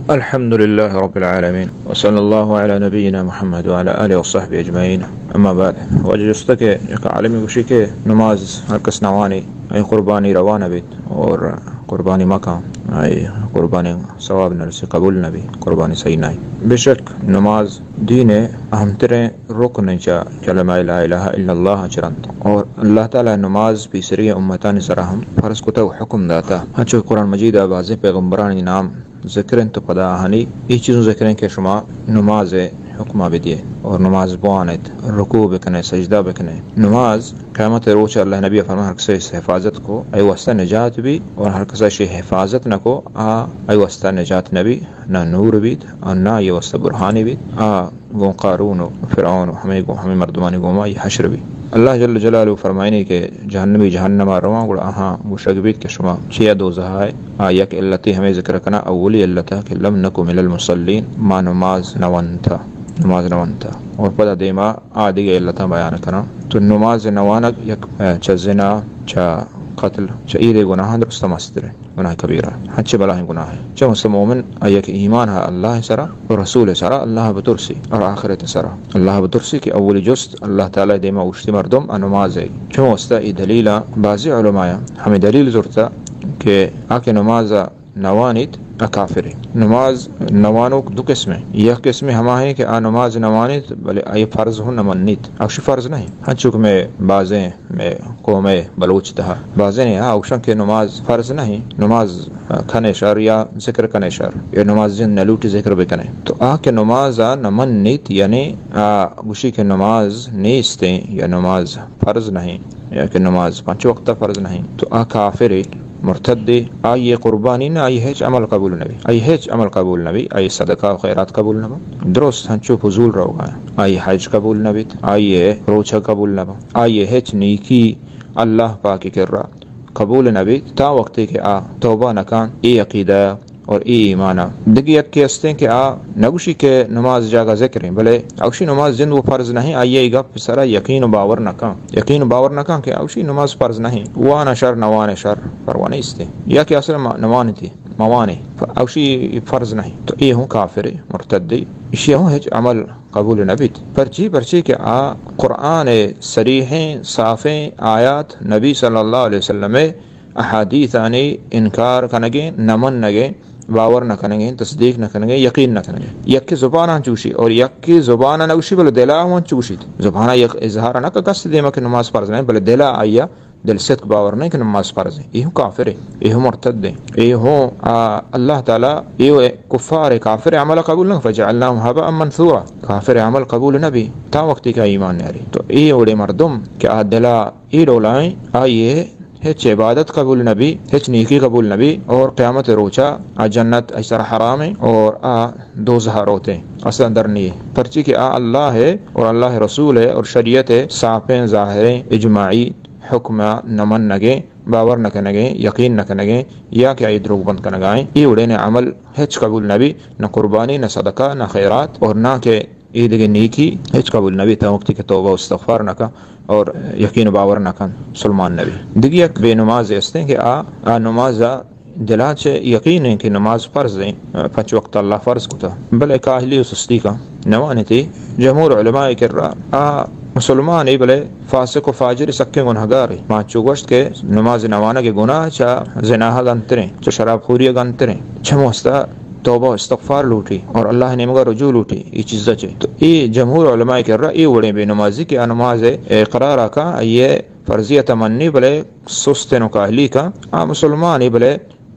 الحمد لله رب العالمين، وصلى الله على نبينا محمد وعلى آله وصحبه أجمعين. أما بعد، واجہ جستا کہ یک عالمے گوشی کہ نماز ہر کس نہ وانی، آئی قربانی روا نہ بیت اور قربانی مکن، آئی قربانی ثواب نہ رسی، قبول نہ بی، قربانی صحیح نہ. بے شک نماز دین اہم ترین رکن چہ کلمہ لا الہ الا اللہ چہ رند، اور اللہ تعالی نماز پیسری امتانی سرا ہم فرض کتا و حکم داتا. ہنچو قرآن مجید ءَ بازیں پیغمبرانی نام ذکر انت، تو پدا آہانی اے چیزوں ذکر انت کہ شما نماز حکمہ بدیے اور نماز بوانیت، رکوع بکنے، سجدہ بکنے. نماز قیامت روچ اللہ نبی فرمان ہر کسے حفاظت کو، اے واسطہ نجات بی، اور ہر کسے شی حفاظت نہ کو، آ اے واسطہ نجات نبی، نہ نور بیت، اور نہ یہ واسطہ برہانی بیت. آ گوں قارون و فرعون و ہمے گوں ہمے مردمانی گوما یہ حشر بی. اللہ جل جلالہ فرمائنی کہ جہنمی جہنما رواں، گڑا آہاں گوشگ بیت کہ شما چیا دوزہا ئے؟ آ یک علتے ہمے ذکر کنا، اولی علت کہ لم نک من المصلین، ما نماز نہ ونتا، نماز نہ ونتا. اور پدا دیما آ دگہ علتاں بیان کنا. تو نماز نہ وانگ یک، اے، چہ زنا، چہ قتل، چہ ایدے گناہاں درست مستر گناہ کبیرہ، ہنچے بلاہیں گناہ. چہ واسطہ مومن آئی کہ ایمان ہا اللہ سرا و رسول سرا، اللہ بترسی اور آخرت سرا. اللہ بترسی کہ اولی جست اللہ تعالی دیما اوشتی مردم ءَ نماز ئے. چون واسطہ ای دلیل ءَ بعضی علماء ہمیں دلیل زرتا کہ آ کہ نماز نوانیت، آ کافرے. نماز نوانوک دو قسمیں. یک قسمے ہما ہیں کہ آ نماز نوانیت، بلے آئی فرض ہوں نمنیت. اوشی فرض نہیں. ہنچو کہ میں بازیں میں قوم بلوچ تہا بازیں آ اوشن کہ نماز فرض نہیں، نماز کنے شر یا ذکر کنے شر، یا نماز جن نلوٹی ذکر بکنے. تو آ کہ نماز آ نمنیت، یعنی آ گوشی کہ نماز نیستیں یا نماز فرض نہیں، یا کہ نماز پنچ وقت فرض نہیں، تو آ کافرے، مرتدے. آئی قربانی نہ، آئی ہچ عمل قبول نبی، آئی ہچ عمل قبول نبی، آئی صدقہ و خیرات قبول نبی. درست ہنچو فضول روگا، آئی حج قبول نبیت، آئی روچہ قبول نبی، آئی ہچ نیکی اللہ پاکی کرا قبول نبیت، تا وقتی کہ آ توبہ نکان، اے عقیدہ اور اے ایمانا. دگہ یکے ہستیں کہ آ نگوشی کہ نماز جاگہ ذکر ہیں، بلے اوشی نماز جند و فرض نہیں، آئی ای گپ سرا یقین و باور نکان، یقین و باور نکان کہ اوشی نماز فرض نہیں، وان شر نوان شر پروا نیستیں، یا کہ اصلا ما-، نوانتی، موانے، ف-، اوشی فرض نہیں، تو اے ہوں کافر مرتدی، اشی ہوں ہچ عمل قبول نبیت. پرچی؟ پرچی کہ آ قرآن صریحیں صافیں آیات، نبی صلی اللہ علیہ وسلم احادیثانی انکار کنگیں، نہ منگیں، باور نہ کنگیں، تصدیق نہ کنگیں، یقین نہ کنگیں. یکے زباناں چوشی اور یکے زباناں نہ گوشی، بلے دلا ہوں چوشی. زبانا یک اظہار نہ کہ کس دیما کہ نماز فرض نہیں، بلے دلا آیا دل صدق باور نہیں کہ نماز فرض ہے. یہ ہوں کافر ہے، یہ ہوں مرتد ہے، یہ ہوں، آ، اللہ تعالی، یہ کفار ہے، کافر عمل قبول نہ، فجعلناهم هباء منثورا. کافر عمل قبول نہ بی، تا وقتی کہ ایمان نیاری. تو یہ وڑے مردم کہ آ دلا اے ڈولائیں، آئی ہچ عبادت قبول نبی، ہچ نیکی قبول نبی، اور قیامت روچا آ جنت آئی سر حرام ہے اور آ دوزہ روتے، اصلا در نیے. پرچی کہ آ اللہ ہے اور اللہ رسول ہے اور شریعت ہے، صافیں ظاہریں اجماعی حکم نہ منگیں، باور نہ کنگیں، یقین نہ کنگیں، یا کہ آئی دروگ بند کنگائیں، اے وڑیں عمل ہچ قبول نبی، نہ قربانی، نہ صدقہ، نہ خیرات، اور نہ کہ اے دگہ نیکی ہچ قبول نبی، تا وقتی کہ توبہ و استغفار نہ کن اور یقین و باور نہ کن، مسلمان نبی. دگہ یک بے نماز استیں کہ آ، آ نماز دلا چہ یقین ہیں کہ نماز فرض ہیں، پنچ وقت اللہ فرض کتا، بلے کاہلی و سستی کا نوانتی. جمہور علماء کرا آ مسلمان ہے، بلے فاسق و فاجر سکیں گناہگار ہے. ما چو گوشت کہ نماز نوانگ گناہ چہ زناہ گنتریں، چہ شراب خوری گنتریں، چہ مستہ توبہ و استغفار لوٹی اور اللہ نیمگا رجوع لوٹی، یہ چیزا چے. تو اے جمہور علماء کرا اے وڑیں بے نمازی کہ آ نماز اقرار کا، یہ فرضیت منی، بلے سستن و کاہلی کا، آ مسلمانی، بلے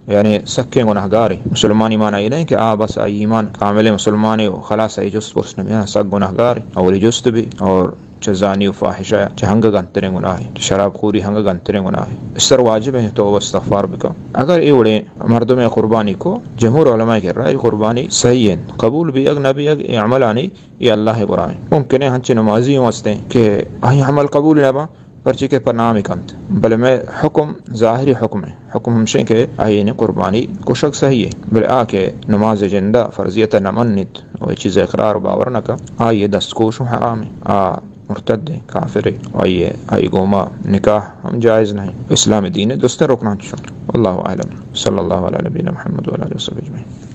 یعنی سکیں گناہگاری. مسلمانی معنی یہ نہیں کہ آ بس آئی ایمان کامل مسلمانی و خلاص، آئی جست پرس نبی، ہاں، سک گناہگاری، اولی جست بھی اور چہ زانی و فاحشہ، چہ ہنگ گنتریں گناہ، چہ شراب خوری ہنگ گنتریں گناہ. اس سر واجب ہیں توبہ استغفار بکن. اگر اے وڑیں مردم قربانی کو، جمہور علماء کرا اے قربانی صحیح ہیں، قبول بھی اگ نہ بھی اگ، اے عملانی اے اللہ گرائیں. ممکن ہے ہنچے نمازی ہوں ہستیں کہ آئی عمل قبول نہ با، پرچی کہ پہ نامی کنت، بلے میں حکم ظاہری حکم ہے. حکم ہمشیں کہ آئی نے قربانی کشگ صحیح ہے، بلے آ کہ نماز جندہ فرضیت نہ منیت، و چیز اقرار و باور نہ کن، آئی دست کوش و حرام ہے. آ مرتد ہے، کافر ہے، آئی، آئی گوما نکاح ہم جائز نہیں. اسلام دین ہے، درستیں رکنان چون. واللہ اعلم. صلی اللہ علی نبینا محمد و علی آلہ وصحبہ اجمعین.